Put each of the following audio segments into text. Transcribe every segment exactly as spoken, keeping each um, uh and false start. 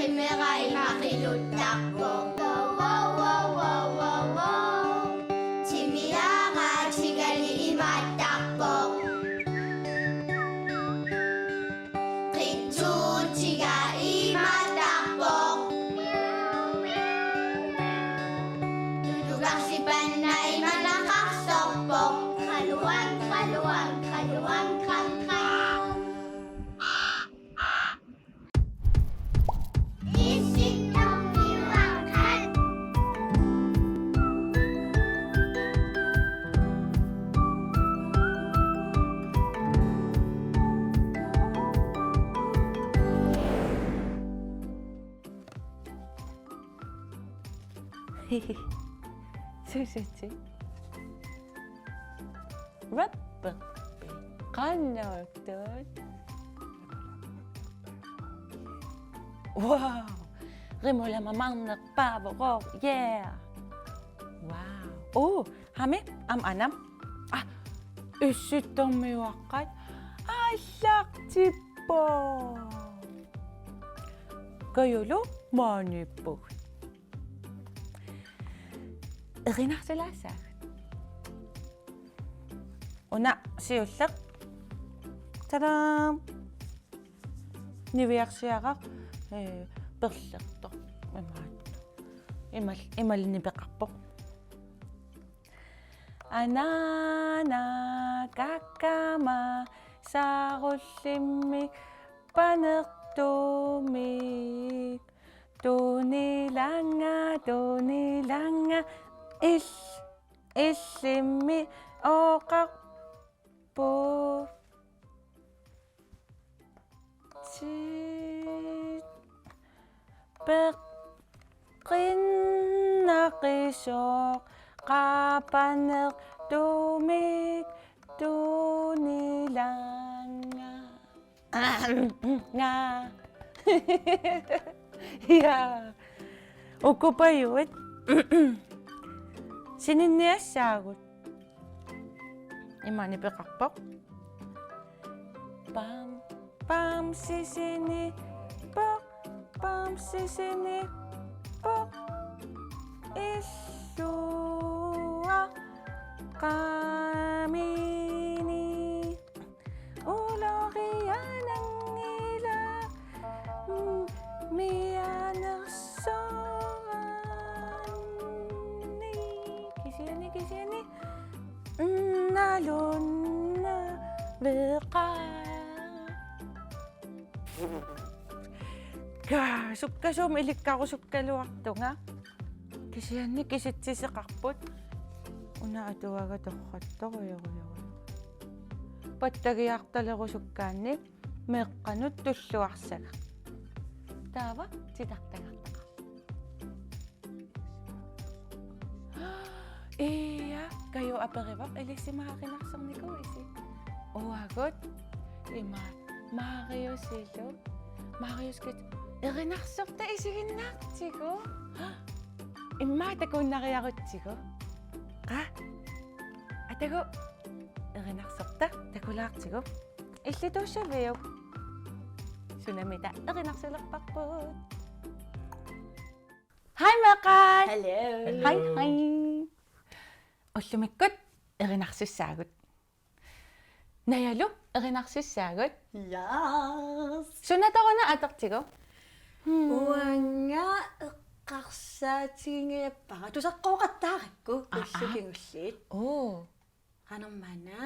Timera ima qiluttarpoq. Wow, wow, wow, wow, wow, wow. Timiara tigali imaattarpoq. Qitsuutiga imaattarpoq. Tulugarsipanna imanaqarsorpoq. Qaluang, qaluang, qaluang, qam, qam. Susutit? Rapperpit? Qanoq ittut? Wow! Rimulama marneq paavoq, yeah! Wow! Uh, hami, am anam? Ah, issittormiuaqqat aallartippoq. Kajulu maaniippugut. Erinarsulaassaagut. Una siulleq. Tadam! Niviarsiaraq, eh, perlertoq. Imaat. Imal-, imaluunniit peqarpoq. Anaana kakkama saarullimmik panertuumik. Tunilanga, tunilanga, il-, illimmi oqarpoq. Ti-, peqqinnaqisoq, qapanertuumik, tunilanga. Nga. Ja. Ukupajuit. Sininniassaagut. Imaani peqarpoq. Pam, pam, sisini, poq, pam, sisini, poq. Illua, qamini. Uloriananngilaq, mm, mianersorani. Kisianni, kisianni. Mm, nalunnaveqaaq. Kaa, sukkasuumik ilikkarusukkaluartunga. Kisianni kisitsiseqarput. Una atuagaq torrattoq, ujarujaru. Pattagiartalerusukkaanni meeqqanut tulluarsagaq. Taava titartagartaqarpoq. Ia, Kaju aperivara, ilissi ima erinarsornikuuisi? Uagut, ima, Mariusilu. Mariuskit erinarsorta isiginnaartigu. Immaqa takuinnariarutsigu. Qa? Atagu erinarsorta takulaartigu. Illituussaviuk? Sunamita erinarsulerparput. Hej, meeqqat. Hello. Hej, hej. Ullumikkut erinarsussaagut. Najalu erinarsussaagut. Yes. Sunatoruna atortigu? Hmm. Uanga eqqarsaatigingajappara. Tusaqqooqattaarakku. Aa, aa. Ullut kingulliit. Oo. Qanormaana.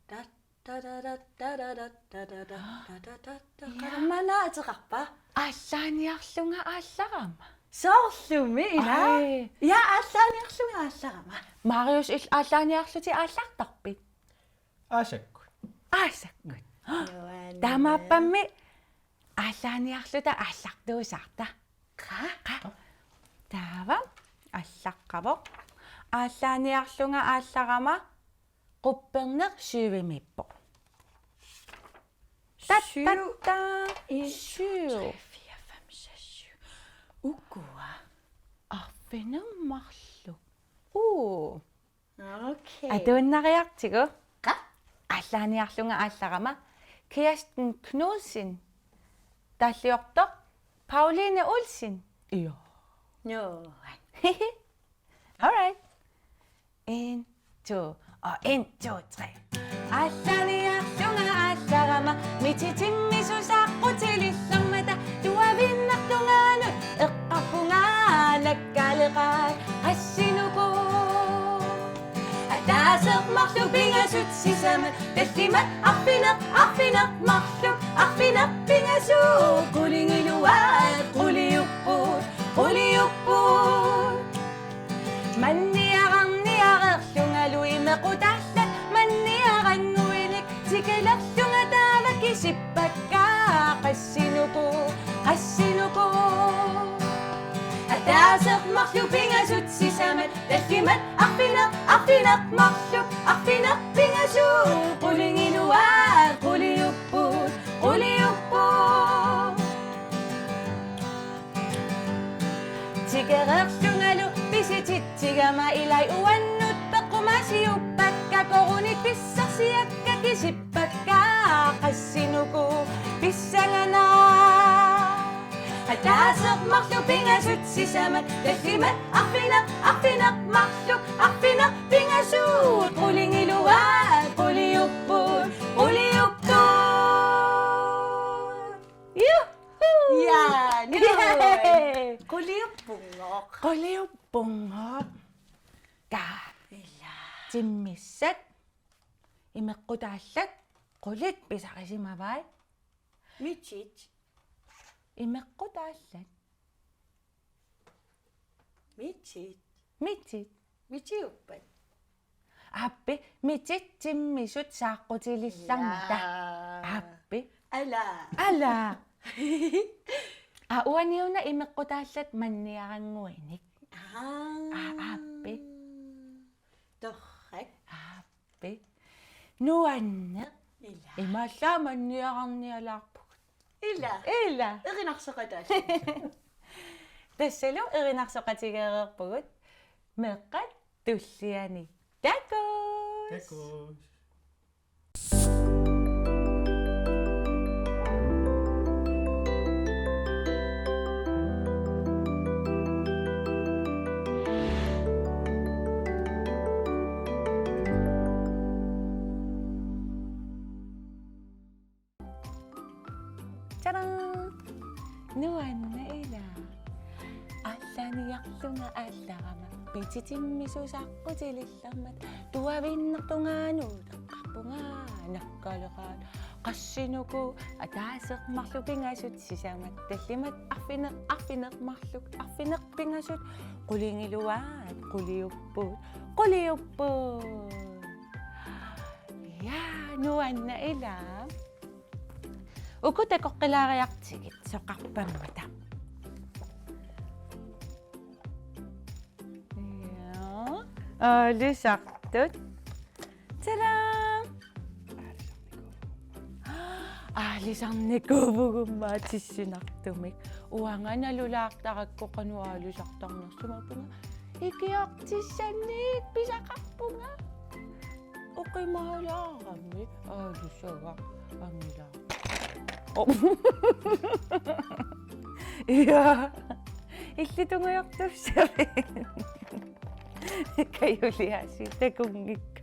Tat, tadada, tadada, tadada, tadada. Ja. Qanormaana ateqarpa? Aallaaniarlunga aallarama. Soorlumi, ila? Ai. Ja, aallaaniarlunga aallarama. Marius, il-, aallaaniarlutit aallartarpit? Aasakkut. Aasakkut. Nuann. Taamaappammi aallaaniarluta aallartuusaarta. Qa? Qa? Taava aallaqqavoq. Aallaaniarlunga aallarama qupperneq syvimiippoq. Ta, ta, syv, ta. En, syv, to, tre, fire, fem, seks, syv. Ukua. Arfineq-marluk. Uu. Okay. Atuinnariartigu. Qa? Aallaaniarlunga aallarama. Kirsten Knudsen. Taalliortoq. Pauline Olsen. Ja. Nuann'. All right. En, to, og en, to, tre. Allaniarlunga aallarama, Mitsi timmisut saaqqutilillarmata, tuaviinnaq tungaanut eqqarpunga nakkaleqaat, qassinuku. Ataaseq marluk pingasut sisamat, tallimat arfineq, arfineq marluk, arfineq pingasut, qulingiluaat quliupput, quliupput. Manniararniareerlungalu imequtaallat manniarannguinik, tikilerlunga taava kisippakka, qassinuku, qassinuku. Ataaseq marluk pingasut sisamat, tallimat arfineq, arfineq marluk, arfineq pingasut, qulingiluaat quliupput, quliupput. Tikereerlungalu pisititsigama, ilai uannut peqqumaasiuppakka, korunit pissarsiakka kisippakka, qassinuku, pissanganaq. Ataaseq marluk pingasut sisamat, tallimat arfineq, arfineq marluk, arfineq pingasut, qulingiluaat quliupput, quliupput. Juhu! Ja, nu. Yay! Quliuppunngooq. Quliuppunngooq. Kaa. Ila. Timmissat. Imequtaallat qulit pisarisimavai? Mitsit. Imequtaallat. Mitsit. Mitsit. Mitsiuppat. Aappi, mitsit timmisut saaqqutilillarmata. Ila. Aappi. Ala. Ala. Aa, uani una imequtaallat manniarannguinik. Aa. Aa, aappi. Torrak. Aappi. Nuanneq. Ila. Imaallaat manniararnialaarpugut. Ila. Ila. Erinarsoqataalluni. Tassalu erinarsoqatigeereerpugut. Meeqqat tulliani. Takuss. Takuss. Tadam! Nuanneq ila. Allaniarlunga aallarama, Mitsi timmisut saaqqutilillarmata, tuaviinnaq tungaanut eqqarpunga nakkaleqaat, qassinuku. Ataaseq marluk pingasut sisamat, tallimat arfineq, arfineq marluk, arfineq pingasut, qulingiluaat quliupput, quliupput. Ja, nuanneq ila. Uku takoqqilaariartigit soqarpammata. Ja. Aalisartut. Tadam! Aalisarnikuuvugut tissinartumik. Uanga nalulaartarakku qanoq aalisartarnersoq imaappunga. Ikiortissannik pisaqarpunga. Oqimaalaarami aalisagaq angilaa. Oh. Ja. Illit tungujortussavit. Kajuliaasiit takunngikka.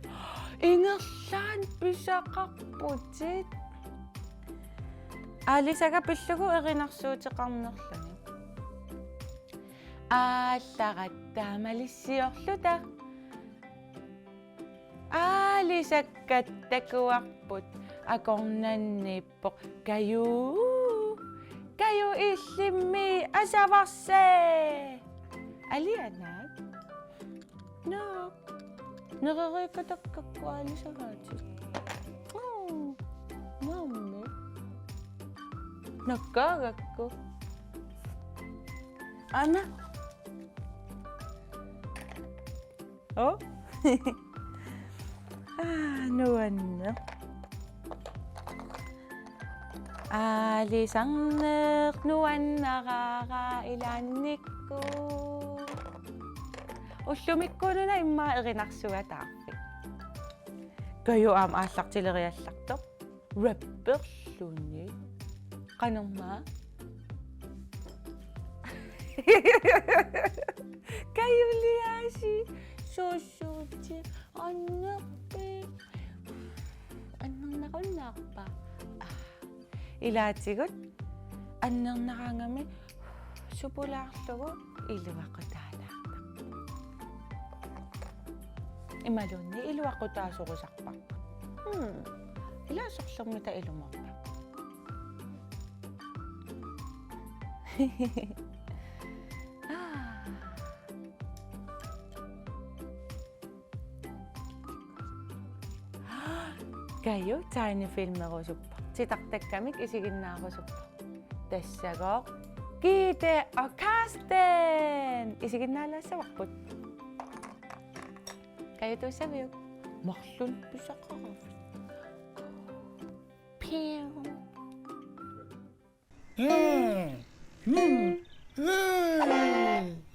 Ingerlaannaq pisaqarputit. Aalisagaq pillugu erinarsuuteqarnerluni. Aallarat taamalissiorluta. Aalisakkat takuarput, akornanniippoq Kaju. Kaju illimmi asavarsi. Alianaat. Nå. Nereriikatakkakku aalisagaatit. Mm. Naammi. Nakkaagakku. Ana. Oh. Aa, nuanneq. Aalisarneq nuannaraara ilaannikkut. Ullumikkuununa immaqa erinarsuataarfik. Kaju aamma aallartileriallartoq. Rapperluni. Qanormaa? Kajuliaasiit, suussuutit, annerpit. Annernarunnaarpa? Aa. Ilaatigut annernaraangami supulaarlugu iluaqutaalaartoq. Imaluunniit iluaqutaasorusarparput. Hmm. Ilaa sorlermita ilumoorpa? Aa. Kaju tegnefilmerusuppoq. Titartakkamik isiginnaarusuppoq. Tassagooq Gitte og Karsten. Isiginnaalaassavarput. Kaju, tuussaviuk? Marlunnik pisaqarpit. Piu.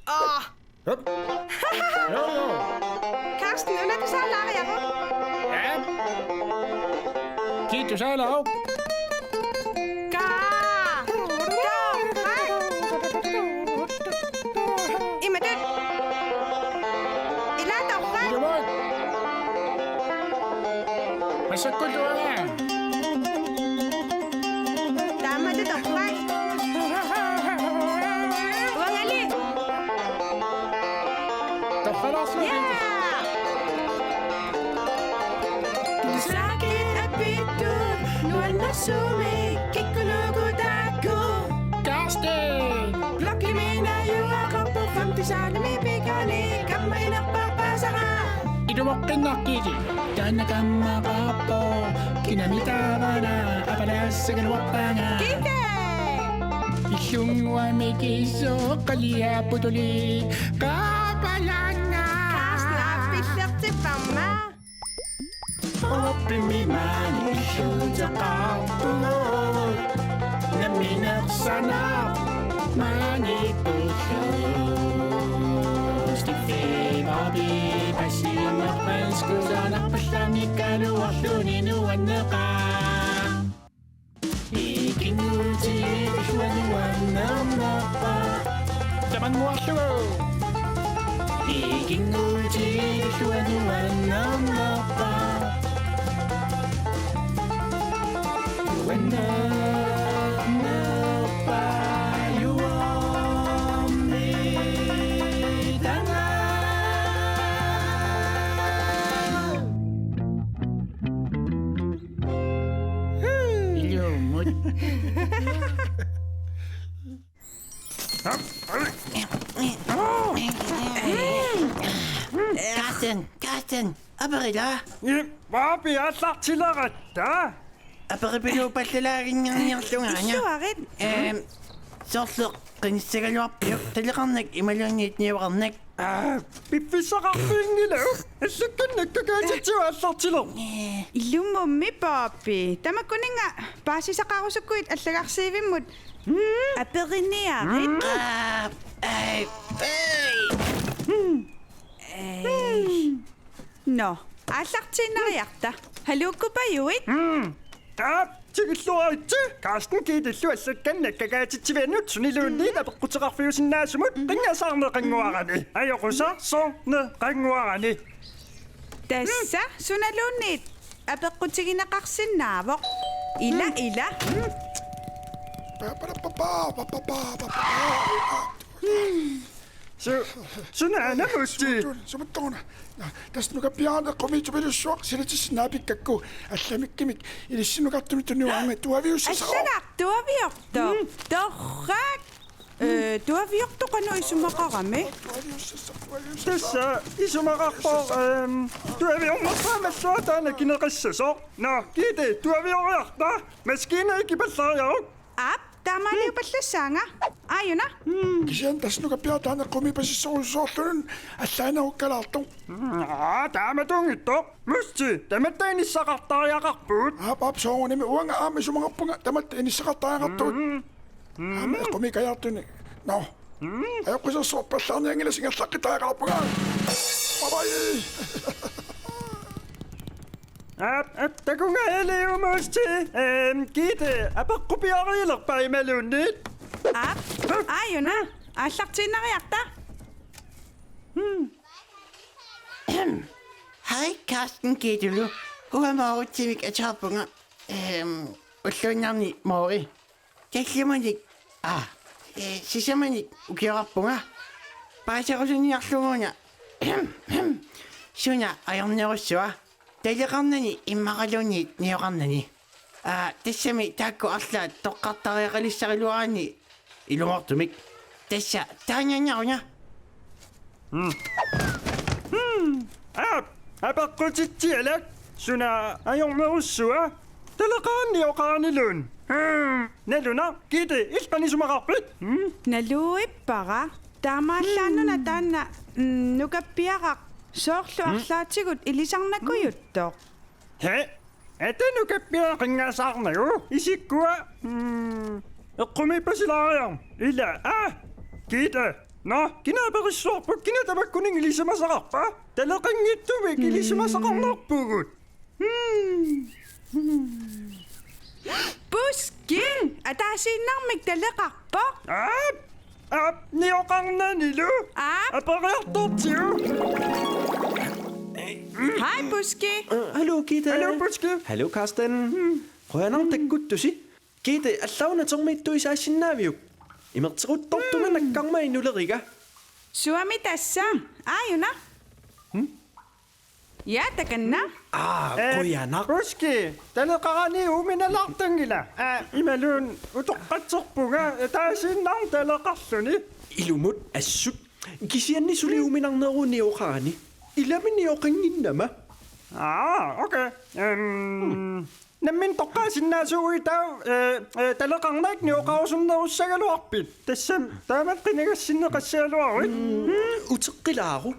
Aa. Hup. Jo, jo. Karsten, una tusaalaariaruk. Ja. Kii tusaalaaruk? Kaa. Torrak. Imatut. Ilaa torrak. Ilumoorpoq. Massakkut uanga. Taamatut torrak. Uangali. Torralaarsuaq. Ja. Tusaakkit apittut nuannersuumik kikkut-uku taakku. Karsten! Blokkimi najugaqarpoq, femte salimi peqani kammaginerpaasara. Ilumoqqinnaqqili. Taanna kammaqarpoq, kinami taavana apalaassagaluarpaanga. Gitte! Illunnguamik isoq qaliapputuli qaapalaanga. Karsten, aappillertipparma. Oppimi maani illuuteqarpugut. Nammineq sanaq maani pullu. Steve Bobby passiunerpansku sanarpallamikkaluarluni nuanneqaaq. Ikinnguutigilluanuannernerpa. Tamannguarlugu. Ikinnguutigilluanuannernerpa. Nuannernerpa juormi tanga. Ilumut. Karsten, Karsten, aperila. Ii, Bobby aallartileratta. Aperipiluuppallalaaginnarniarlunga aana. Illuarit. Ehm, soorlu qinissagaluarpiuk, taleqarnak imaluunniit niueqarnak? Aa, piffissaqarfiginngilagut. Allakkannik kakaatitsigut aallartilerput. Ilumummi, Bobby. Tamakkuninnga paasisaqarusukkuit allagarsiivimmut. Mm. Aperiniarit. Mm. Aa, ei, ei. Mm. Ei. Mm. Nå, aallartiinnariarta. Haluukkupajuit? Mm. Aap, tikilluaritsi. Karsten, Gittellu allakkannik kakaatitsiviannut suniluunniit apeqquteqarfiusinnaasumut qinngasaarneqannguarani. Ajoqusaarsorneqannguarani. Tassa, sunaluunniit apeqqutigineqarsinnaavoq. Ila, ila. Su-, sunaana, Mussi? Sumut-, sumuttoruna. Tassa nukappiaraq eqqumiitsupilussuaq silatissinnaapikkakku allamikkimik ilissinnukartumik tuniuarami tuaviussasoq. Allagartuaviortoq. Mm. Torrak. Ee, tuaviortoq qanoq isumaqarami? Tuaviussasoq, tuaviussasoq. Tassa isumaqarpoq, ehm, tuaviornerpaamalluartoq taanna kineqissasoq. Nå, Gitte, tuavioriarta. Maskiina ikipallariaruk. Aap, taamaaliupallassaanga. Aajuna. Kisianni tassa nukappiaraq taanna eqqumiipasissorujussuarluni allaanerukkalaartoq. Aa, taamatunngitsoq. Mussi, tamatta inissaqartariaqarpugut. Aap, aap, soorunami uanga aamma isumaqarpunga tamatta inissaqartariaqartugut. Mm. Aamma eqqumiikajaartuni. Nå. Mm. Ajoqusersorpallaarnianngilasi, ingerlaqqittariaqarpunga. Bye bye. Aap, aap, takunnga Eli, Mussi. Ehm, Gitte, apeqqupiariilerpa imaluunniit? Aap, aajuna. Aallartiinnariarta. Hmm. Hej, Karsten Gittelu. Uanga Moritsimik ateqarpunga. Ehm, ulluinnarni Mori. Tallimanik, aa, eh, sisamanik ukioqarpunga. Paaserusunniarlugu una. Suna ajornerussua. Taleqarnani immaqaluunniit nioqarnani. Aa, tassami taakku arlaat toqqartariaqalissagaluaraanni ilumoortumik. Tassa taaniannaruna. Hmm. Hmm. Aap, apeqqutitsialak. Suna ajornerussua? Taleqarani nioqaraniluunniit. Hmm. Nalunaq, Gitte, illit qanoq isumaqarpit? Hmm? Naluippara. Taamaallaannuna taanna, mm, nukappiaraq soorlu arlaatigut ilisarnakujuttoq. He? Ata nukappiaraq qinngasaarnagu? Isikkua? Mm, eqqumiippasilaariarmat. Ila, aa, Gitte. Nå, kina aperissuarput, kina tamakkuninnga ilisimasaqarpa? Taleqanngitsumik ilisimasaqarnarpugut. Hmm. Puski, ataasiinnarmik taleqarpoq. Aap, aap, nioqarnanilu. Aap. Aperiartortigu. Hej, Puski. Øh, hallo, Gitte. Hallo, Puski. Hallo, Karsten. Hmm. Qujanaq takkuttusi. Gitte, allaat una termiittuisaasinnaaviuk? Imertequttortunga nakkarmai nuleriga. Suami tassa? Aajuna? Hmm? Ja, takanna. Aa, øh, qujanaq. Puski, taleqarani uuminalaartanngila. Aa, imaluunniit utoqqatserpunga, ataasiinnarmik taleqarluni. Ilumut, assut. Kisianni suli uuminarneruvoq nioqarani. Ilami nioqannginnama. Aa, okay. Øhm, hmm. Nammineq toqqaasinnaassagukku taava, øh, øh, taleqarnak nioqarusunnerussagaluarpit? Tassami taamatut qinigassinneqassagaluaruit. Mm, uteqqilaaru.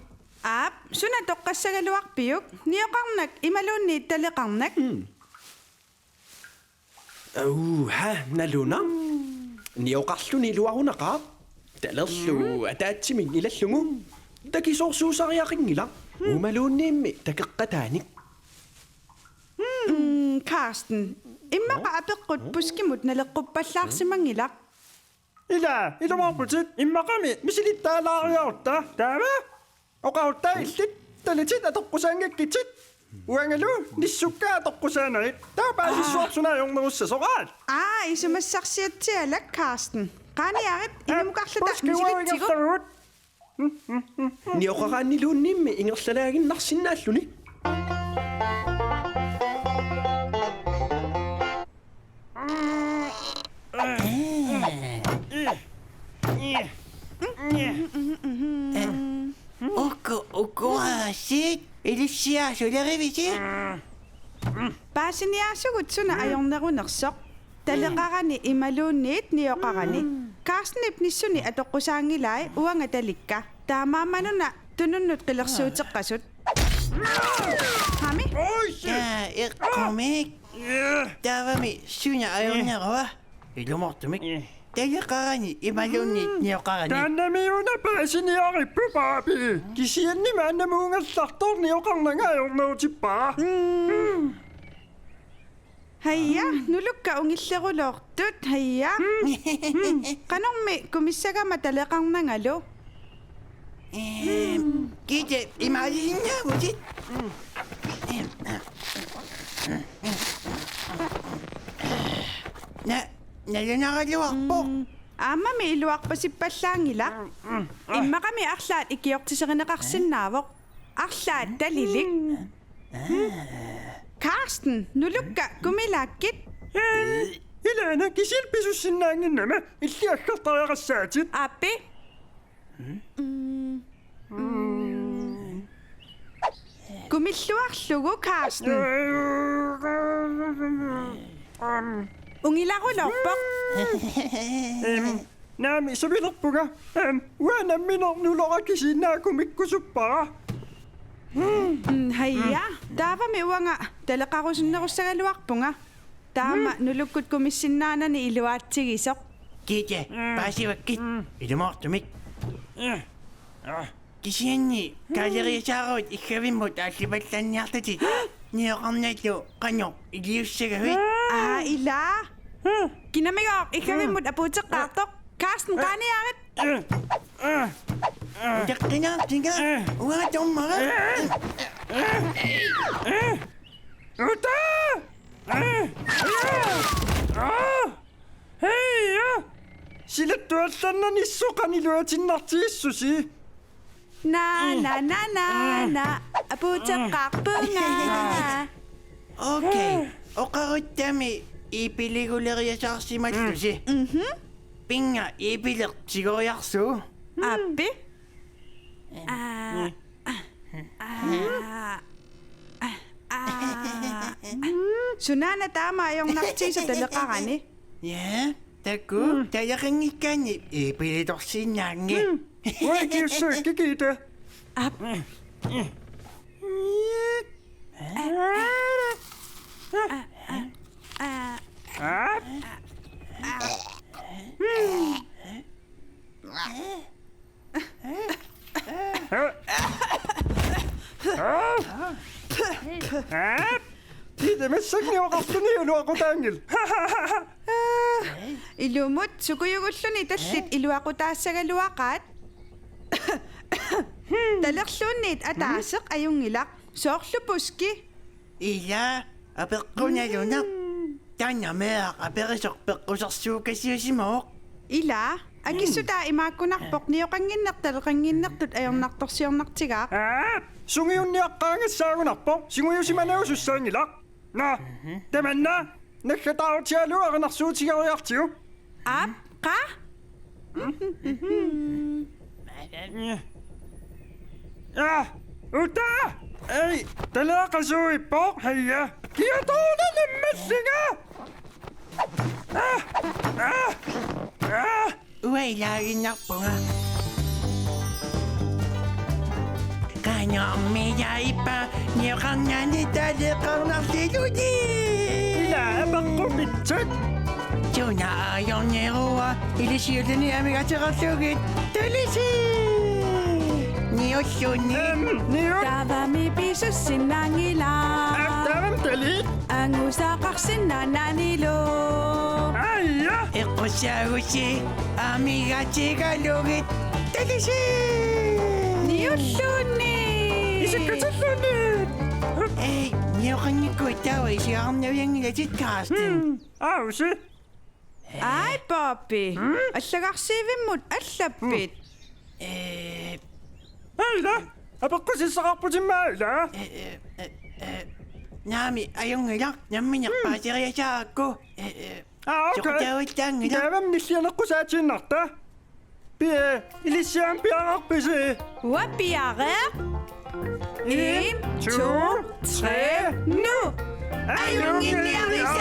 Aap, suna toqqassagaluarpiuk? Nioqarnak imaluunniit taleqarnak? Mm. Uha, nalunaq. Nioqarluni iluarunaqaaq. Talerlu, mm, ataatsimik ilallugu. Takisoorsuusariaqanngilaq. Mm. Uumaluunniimmi takeqqataanik. Mm, Karsten. Immaqa apeqqut Puskimut naleqquppallaarsimanngilaq. Ila, ilumoorputit, immaqami misilittaalaariarutta. Taava? Oqarutta illit talitit atoqqusaanngikkutit. Uangalu nissukka atoqqusaanagit. Taava paasissuarput suna ajornerussasoq, aat? Aa, isumassarsiatsialak, Karsten. Qaaniarit, aa, inimukarluta Puski misilitsigut. Uavigartagut. Nioqaraniluunniimmi ingerlalaaginnarsinnaalluni. Uku, ukuaasiit, ilissiaasulerivisi? Paasiniaasugut suna ajornerunersoq. Taleqarani imaluunniit nioqarani. Carstenip nissuni atoqqusaanngilai uanga talikka. Taamaammanuna tununnut qilersuuteqqasut. Hami? Taa eqqumik. Taavami suna ajornerua? Ilumoortumik. Taleqarani imaluunniit nioqarani. Taannami una paasiniaripput, Baabi. Kisianni maannamuungallartoq nioqarnanga ajornerutippara. Haja, nulukka ungillerulortut, haja. Qanormi kumissagama taleqarnangalu? Ehm, Gitte, imaaliinnaavutit? Na, nalunaraluarpoq. Aammami iluarpasippallaanngilaq. Immaqami arlaat ikiortiserineqarsinnaavoq. Arlaat talilik. Carsten, nulukka kumilaakkit? Ee, ilaana kisianni pisussinnaannginnama, illit aggertariaqassaatit. Aappi. Kumilluarlugu, Carsten. Ungilaruloorpoq. Em, naamik, sapilerpunga. Em, uanga nammineq nulora kisiinnaakkumikkusuppara. Mm, haja. Taavami uanga taleqarusunnerussagaluarpunga. Taama nulukkut kumissinnaanani iluaatsigisoq. Gitte, paasivakkit. Ilumoortumik. Kisianni kaaleriasaaruit iggavimmut aallipallanniarlutit. Nioqarnallu qanoq iliussagavit? Aa, ila. Kinamigooq iggavimmut apuuteqqaartoq? Carsten, qaaniarit. Utaqqinaartinga. Uanga tummara. Uta! Hej, ja. Silattuallannani soqaniluatinnartigissusi. Na, na, na, na, na. Apuuteqqaarpunga. Okay. Oqaruttami iipiliguleriasaarsimallusi. Mhm. Pinga iipileq tigoriarsuuvoq. Aappi. Aa. Aa. Aa. Sunaana taama ajornartigisoq taleqarani? Ja, takuuk, taleqanngikkaanni iipilitorsinnaanngilaq. Uanga ikiussavara, kikiita. Aap. Aap. Ida massakkut nioqarluni iluaqutaanngilaq. Ilumut sukujugulluni tallit iluaqutaassagaluaqaat. Talerluunniit ataaseq ajunngilaq. Soorlu puski. Ila, apeqqunalunaq. Taanna meeraq aperisoq peqqusersuukasiusimavoq. Ila, akissutaa imaakkunarpoq nioqannginneq taleqannginnertut ajornartorsiornartigaaq. Aa, sungiunniaqqaangassaagunarpoq, singujusimanagu sussaanngilaq. Naa, tamanna, naggataarutigalugu erinarsuutigeriartigu. Aap, qaa? Ja, uta! Ei, taleqasuuippoq, hej ja. Kiatoona nammallinga! Ah, ah, ah. Uanga ilaaginnarpunga. Qanormi jaippa nioqarnani taleqarnarliluni. Ila apeqqupitsut. Suna ajornerua ilissiulluni amigaatigaluarlugit talisi. Niulluni. Em, niu. Taavami pisussinnaanngilaq. Aap, taavami tali. Angusaqarsinnaananilu. Aja. Eqqussaagusi amigaatigalugit talisi. Niulluni. Isikkatilluni. Ei, nioqanngikkuit taava isigarnavianngilatit, Carsten. Hmm, ausi. Ai, Poppy. Hmm? Allagarsiivimmut allappit? Hmm. Eh. Aila, apeqqusissaqarputimmi aila? Eh, eh, eh, eh. Naamik, ajunngilaq, nammineq. Hmm. Paaseriasaakku. Eh, eh. Aa, okay. Soqutaavallaanngilaq. Taavami nillianeqqusaatiinnarta. Pia, ilissiaammi piareerpisi? Uanga piareerpoq. En, to, tre, nu. Ajunnginniaritsi.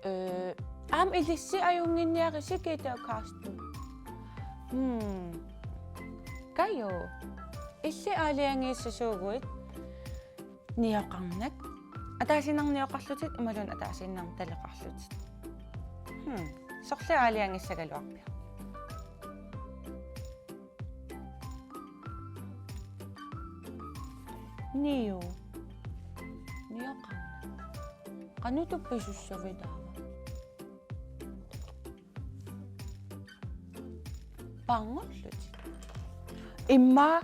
Eh, aamma ilissi ajunnginniarisi, Gitte og Carsten. Hmm. Kaju. Illit aalajangiissasuuguit nioqarnak. Ataasiinnarnik nioqarlutit imaluunniit ataasiinnarnik taleqarlutit. Hmm. Sorliit aalajangissagaluarpiuk? Niu. Nioqarnak. Qanoq tupisussavit taava? Paarngorlutit. Immaqa,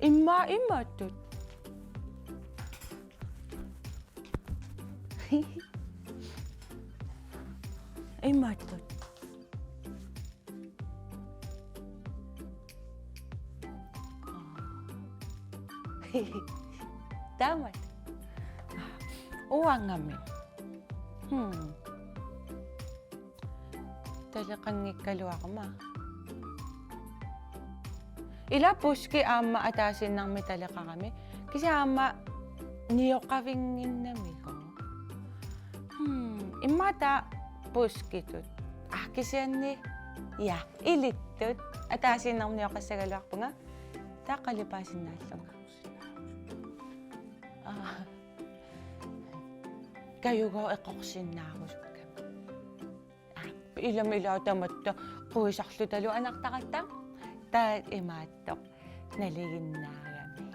immaqa imaattut. Imaattut. Taamak. Uangami. Hmm. Taleqanngikkaluarama. Ila puski aamma ataasiinnarmik taleqarami. Kisianni aamma nioqavinnginnamigu. Hmm, immaqa taava puskitut. Ah, kisianni. Ja, ilittut. Ataasiinnarmik nioqassagaluarpunga. Taava qalipaasinnaallunga. Ah. Kajugooq eqorsinnaarusukkami. Ilami ilaa tamatta quisarlutalu anartaratta. Taava imaattoq nalinginnaagami.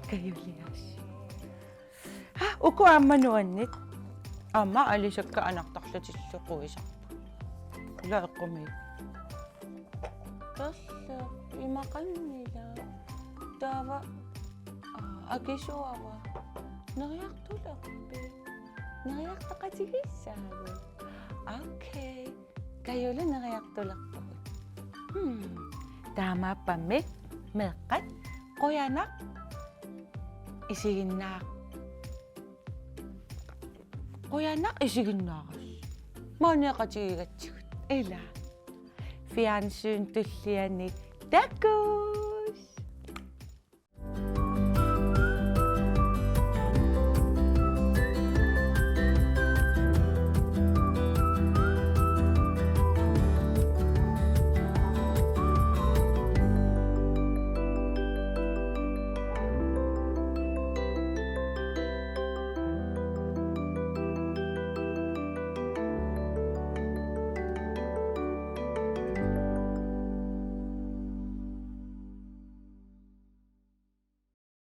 Kajuliaas. Ha, uku aamma nuanneq. Aamma alisakkat anartarlutillu quisarput. Ila eqqumiit. Perle, imaqanngilaq. Taava, aa, akisuava. Neriartulerpit? Neriartoqatigiissaagut? Okay. Kajuli neriartulerpugut. Hmm. Taamaappammi meeqqat qujanaq isiginnaaq. Qujanaq isiginnaarassi. Maaniiqatigigatsigut. Ila. Fjernsyn tulliani takuuk.